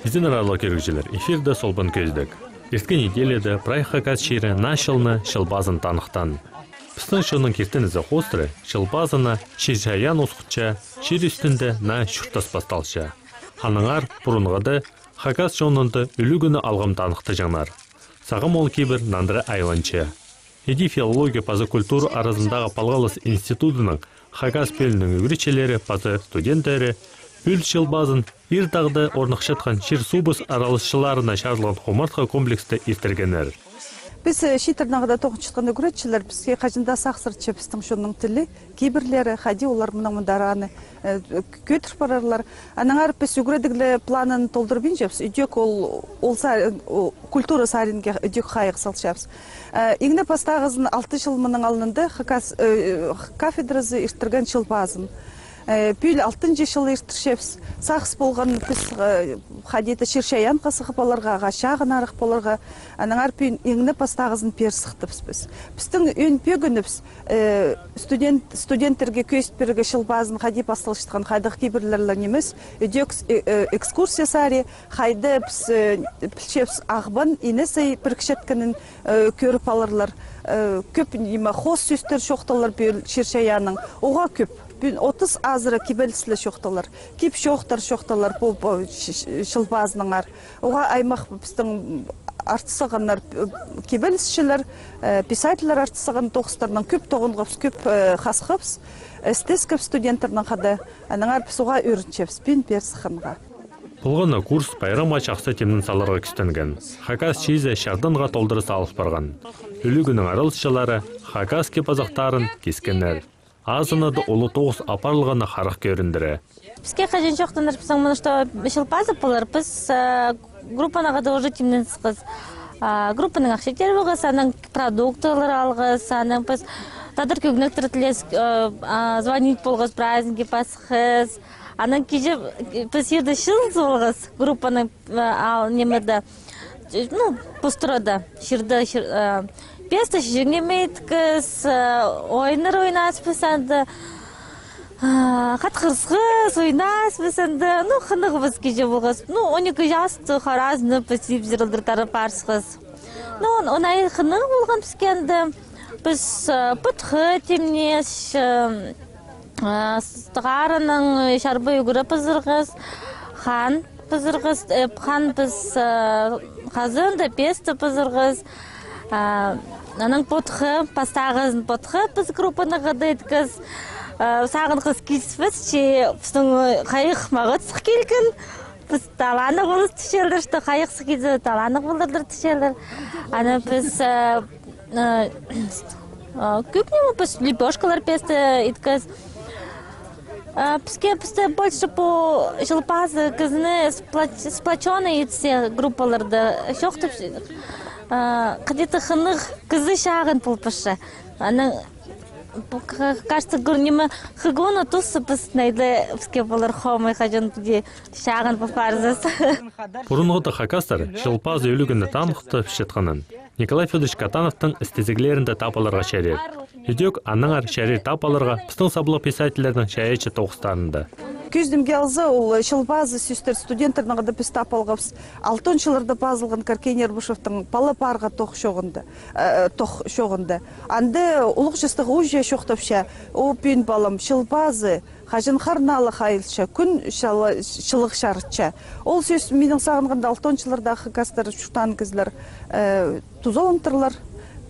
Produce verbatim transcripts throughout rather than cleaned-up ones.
Изеннер, аарлығ кӧрігҷілер, эфирде «Солбан кӧзідіг». Ирткен неделяда прай хакас чирі Наа чылны Чыл пазын таныхтаан. Пістің чонның киртінізі хоостыра Чыл пазына чир-чайаан осхынча, чир ӱстӱнде наа чуртас пасталча. Аннаңар пурунғыда хакас чонында ӱлӱкӱнні алғым таныхтаҷаңнар. Сағам ол кибір нандыра айланча. Иди филология паза культура аразындағы палғалыс институдының хакас пӧлиинің ӱгретчілері паза студенттері пӱӱл Чыл пазын Ир тағда орныхчатхан чир-суубыс араласчыларына чарылған хомартхы комплексте иртіргеннер. Піс, э, чииттірнең хада тоғынчатхан ӱгретчілер, піске хаҷан даа сағыссыратча пістің чонның тілі, кибірлері, хайди олар мынаң мында араны, э, кӧдір парарлар. Аннаңар піс ӱгредіглі планын толдырбинчабыс, ідӧк ол, ол са-, о, культура саринға ідӧк хайығ салчабыс. Э, иң не пастағызын алты чыл мының алнында хакас, э, кафедразы иртірген Чыл пазын. Э, пӱӱл алтынҷы чыл иртірчебіс. Сағыс полған піс, э, хайди-да чир-чайаанға сығып аларға, ағаа чағынарах поларға. Аннаңар пӱӱн иң не пастағызын пеер сыхтыбыс піс. Пістің ӧӧн пӧгінібіс, э, студент, студенттерге кӧзіт пирерге Чыл пазын хайди пасталчатхан, хайдағ кибірлер ла нимес, ідӧк, э, э, экскурсия сари, хайда піс, э, пілчебіс Ағбан, Инесей пірікчеткенін, э, кӧріп аларлар. Э, кӧп ниме, хоос сӧстер чоохталар пӱӱл чир-чайаанның. Уғаа кӧп. Пӱӱн отыс азыра кибеліс ле чоохталар. Кип-чоохтар чоохталар пу, пу Ч-, Ч-, Чыл пазынаңар. Уғаа аймах пістің артыс салғаннар, э, кибелісчілер, э, писательлер артыс салған тоғыстарнаң кӧп тоғынғабыс, кӧп, э, хасхабыс, істескебіс студенттернең хада. Аннаңар піс уғаа ӧрінчебіс, пӱӱн пеер сыхханға. Полған на курс пайрамға чахсы тимнен саларға кӱстенген. Хакас чиизі чарданға толдыра салыл парған. Ӱлӱкӱннің араласчылары хакас кип-азахтарын кискеннер. Азынада улуғ тоғыс апарылғаны харах кӧріндіре. Піске хаҷан чоохтанар пістің мыны, что Чыл пазы полар, піс, э, группанаң хада уже тимнен сыххабыс. А, группаның ахча тирбеен, анаң продуктылар алғабыс, анаң піс тадар кӧгенектер тілес, э, а, звонить полғабыс, праздникке пасхабыс. Анаң кичее піс чирде чыылыс полғабыс, группаның, э, ал, нимеде, ну, пустырада, чирде, чир-, э, пеесте чиҷең ниме иткебіс, э, ойыннар ойнабыс піс анда, э, хатхырысхабыс, ойнабыс піс анда, ну, хынығыбыс кичее полғабыс. Ну, он ікі частығ, харазы, ну, піс тилевизорды тартып парысхабыс. Ну, он, он ай хынығ полған піске анда. Піс, э, потхы тимнеес, э, Э, с-, тығырынаң, э, чарба ӱгре пызырғабыс, хан пызырғабыс, э, хан піс, э, хазанда, пеесте пызырғабыс. Э, анаң потхы, пастағызын потхы піс группанаң хада иткебіс. Э, сағынғабыс киліспес, че пістің, э, хайығ мағат сых килген. Піс таланнығ полыс тіпчелер, что хайығ сых килзе, таланнығ поларлар тіпчелер. Аны піс, э, э, э, кӧп ниме піс лепёшкалар пеесте иткебіс. Э, піске, пісте больше пу Чыл пазы кізіні сплоч-, сплочённый итсе группаларда. Чоохтап, э, хайди-да хынығ кізі чағын пол парча. Аны Пу, к-, кажется, гур ниме хығуны туссыбыс, найда піске полар хомай, хаҷан піди чағын пол парзабыс. Пурунғыда хакастар Чыл пазы ӱлӱкӱнні таныхтапчатханын Николай Фёдорович Катановтың істезіглерінде таап аларға чарир. Ідӧк аннаңар чарир таап аларға пістің саблығ писательлернің чайаачы тоғыстарында. Кӧзідімге алза, ол Чыл пазы сӧстер студенттернең хада піс таап алғабыс алтонынҷы чылларда пазылған Каркен Ербушевтің «Пала паарға тоғыс чоғында». Э, тоғыс чоғында. Анда улуғ частығ ууҷа чоохтапча: «О, пӱӱн, палам, Чыл пазы, хаҷан хар наалығ айылча, кӱн чала-, чылығ чарытча». Ол сӧс, минің сағынғанда, алтонынҷы чыллардағы хакастар чуртаан кізілер, э, тузаланып турлар.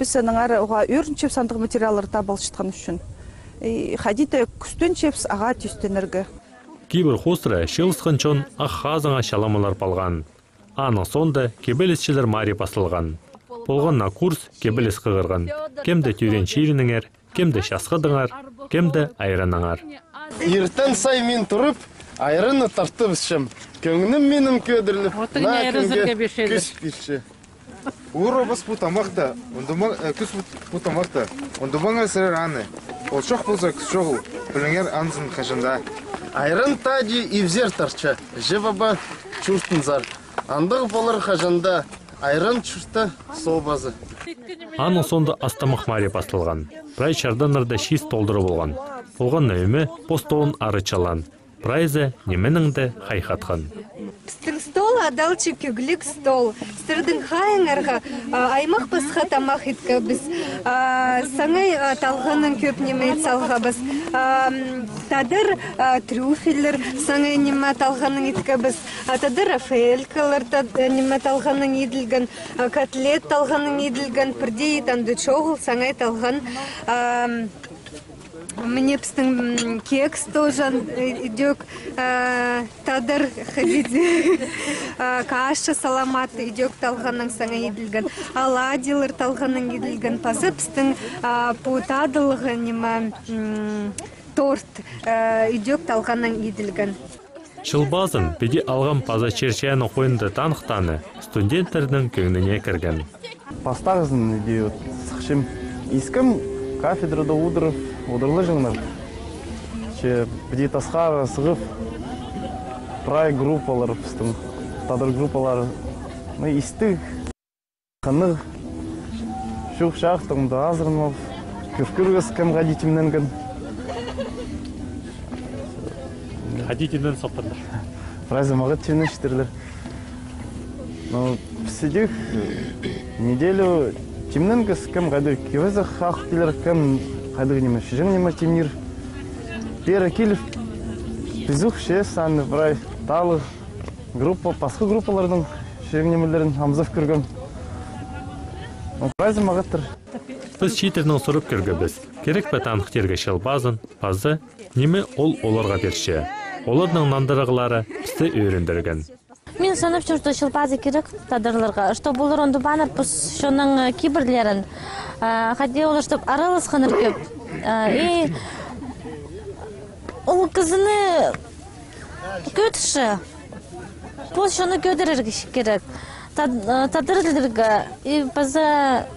Піс аннаңар уғаа ӧрінчебіс, андағ материаллар таап алчатхан ӱчӱн. И хайди-да кӱстенчебіс ағаа тӧстенерге. Кибір хоостыра чыылысхан чон ах хазыңа чаламалар палған. Аның соонда кибелісчілер марии пасталған. Полған на курс кибеліс хығырған. Кем-де тӧреен чирінеңер, кем-де часхыдаңар, кем-де айраннаңар. Иртен сай мин турып, айранны тартыбысчам. Кӧңнім минің кӧдіріліп, наа кӧңге кӱс пирче. Уур обас пу тамахта, ундумаң, э, кӱс пу, пу тамахта, ундумаңар сірер аны. Ол чох полза, кӱс чоғыл, піліңер анзын хаҷан даа. Айран тадии ибзер тартча, Іҷе-Паба чуртынзар. Андағ полар хаҷан даа, Айран чуртта Чыл пазы. Аның соонда ас-тамах марии пасталған. Прай чарданнарда чиис толдыра полған. Полған на ӧме пос тоғын арачылаан. Прайзы нименең дее хайхатхан. Пістің стол адалча кӧглиг стол. Сірернің хайииңерге, а, аймах пасха тамах иткебіс. А, саңай, а, талғаннаң кӧп ниме ит салғабыс. А, м, тадар, а, трюфельлер саңай ниме талғаннаң иткебіс. А, тадар рафаэлькалар та-, ниме талғаннаң иділген. А, котлет талғаннаң иділген. Пірдее ит анда чоғыл саңай талған. А, м, Мына пістің, м, кекс тоже, э, идӧк, э, тадар хыдиди. Э, каша саламат идӧк талғаннаң саңай иділген. Оладьилар талғаннаң иділген. Паза пістің, э, пу тадылығ ниме, м, торт, э, идӧк талғаннаң иділген. Чыл пазын піди алғам паза чир-чайаанның хойнында таныхтааны студенттернің кӧңніне кірген. Пастағызын иди вот сыхчам. Искем кафедрада удур-, удурлаҷаңнар. Че піди тасхар сығып, прай группалар, пістің тадар группалар. Ну, истіг. Хынығ, чох-чаах тоғында азырынып, кӧр-, кӧргес кем хайди тимненген. Хайди тимнен сохтаннар. Прайзы мағат тимненчетірлер. Но піс идӧк неделю тимненгес, кем хайди кӧзі хах килер, кем хайди ниме, чиҷең ниме тимнир. Пеер киліп, піс ӱс саны прай талығ. Группа, пасха группаларның чиҷең нимелерін амзап кӧргем. Ну, прайзы мағаттыр. Піс чииттернең сурап кӧргебіс, кирек пе таныхтирға Чыл пазын, паза ниме ол оларға пирче. Оларның нандырығлары пісті ӧріндірген. Мин санапчам, что Чыл пазы кирек тадарларға, чтобы олар оңдап алар пос чонның, э, кибірлерін, э, хайди олар, чтоб араласханнар кӧп. Э, и ол кізіні кӧдірче. Пос чонны кӧдірерге кирек. Тад-, э, тадар тілге и паза,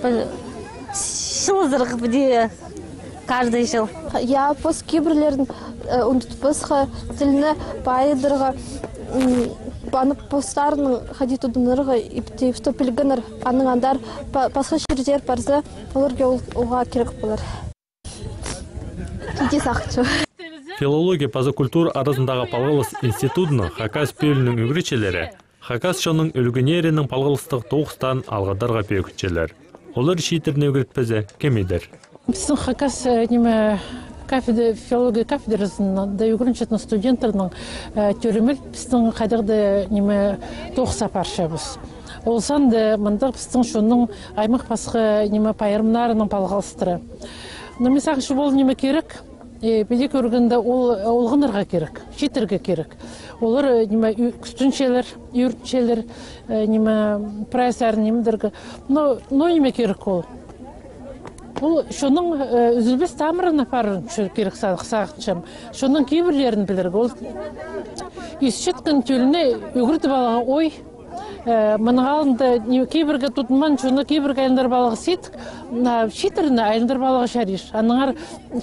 паза чылызарға піди каждый чыл. Я, пос кибірлерін, э, ундутпасха, тілні пайыдарға, м, аны постарының хайди тудынарға, и піди, что пілгеннер, аның андар па-, пасха чирзер парза, оларға ол, оға кирек полар. Иди сағынчам. Филология паза культура аразындағы палғалыс институдының хакас пӧлиинің ӱгретчілері хакас чонның ӱлгӱннерінең палғалыстығ тоғыстарын алғыдарға пӧгінчелер. Олар чииттерні ӱгретпезе кем идер. Пістің хакас, э, ниме, кафедра, филология кафедразында ӱгренчеткен студенттернің, э, тӧремел пістің хайдағ-да, ниме, тоғыс апарчабыс. Ол санда мындағ пістің чонның аймах пасха, ниме, пайрамнарынаң палғалыстыра. Но мин сағынчам, ол ниме кирек, э, піди кӧргенде ол, олғаннарға кирек, чииттерге кирек. Олар, э, ниме, ӱ-, кӱстенчелер, ӧрінчелер, э, ниме, прай сарын нимедерге. Но, но ниме кирек ол? Ол чонның, э, ӱзілбес тамырына апарарға кирек са-, сағынчам. Чонның кибірлерін пілерге. Ол исчеткен тӧлні ӱгредіп аларға ой, Э, мының алнында, не, кибірге тудынмаан чонны кибірге айландырып аларға сидік, а чииттерні айландырып аларға чарир. Аннаңар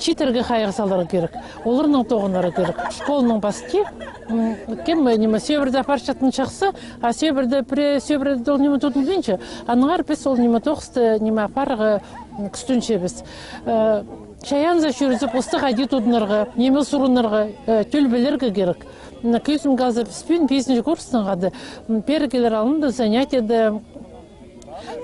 чииттерге хайығ саларға кирек. Оларның тоғынарға кирек. Школаның пасти, м, кем, э, ниме, сӧбіреде апарчатхан чахсы, а сӧбіреде, пірее сӧбіреде ол ниме тудынминча. Аннаңар піс ол ниме тоғысты, ниме апарарға, м, кӱстенчебіс. Э, чайаанзар чӧрзе, посты хайди тудынарға, ниме сурынарға, э, тӧл пілерге кирек. Мына кӧзім кізі піспин, пизінҷі курстың хада, м, пеер килер алнында занятиеде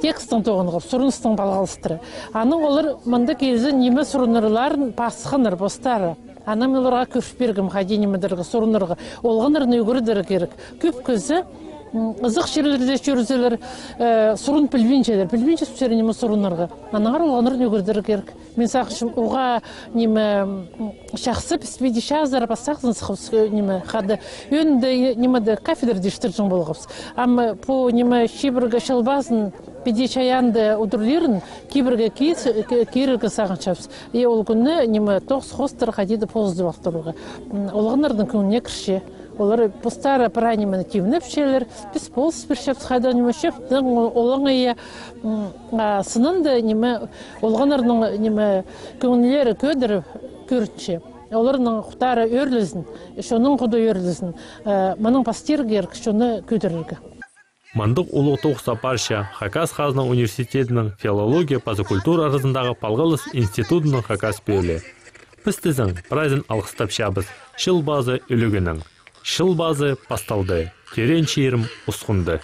текстің тоғынғабыс, сурыныстың палғалыстыра. Анаң олар мында килзе ниме сурынарларын пасханнар постары. Анаң мин оларға кӧріп пиргем, хайди нимедерге, сурынарға. Олғаннарны ӱгредерге кирек. Кӧп кізі, м, ызых чирлерде чӧрзелер, э, сурын пілбинчелер, пілбинче сӧсер ниме сурынарға. Аннаңар олғаннарны ӱгредерге кирек. Мин сағынчам, уғаа ниме, м, чахсы піс піди чазыра пастағызын сыхпас, э, ниме, хада. Ӧӧнінде, э, нимеде, кафедрада истірҷең полғабыс. Ам, э, пу ниме, чибіргі Чыл пазын піди чайаанда удурлирын кибірге киис-, ки-, кирерге сағынчабыс. И ол кӱнні ниме, тоғыс хоостыра хайди-да позыдып алтырарға. М, олғаннарның кӧңніне кірче. Олар постары прай нимені тимнепчелер, піс полыс пирчебіс хайдағ ниме, чӧптің, олаңай, м, а, сынында ниме, олғаннарның ниме, кӧңнілері кӧдіріп кӧрінче. Оларның худары ӧрлезін, чонның худы ӧрлезін, э, мының пастирға кирек, чонны кӧдірерге. Мындағ улуғ тоғыс апарча Хакас хазна университедінің филология паза культура аразындағы палғалыс институдының хакас пӧлии. Піс тізең прайзын алғыстапчабыс Чыл пазы ӱлӱкӱннең. Чыл пазы пасталды. Тӧреен чирім Усхунды.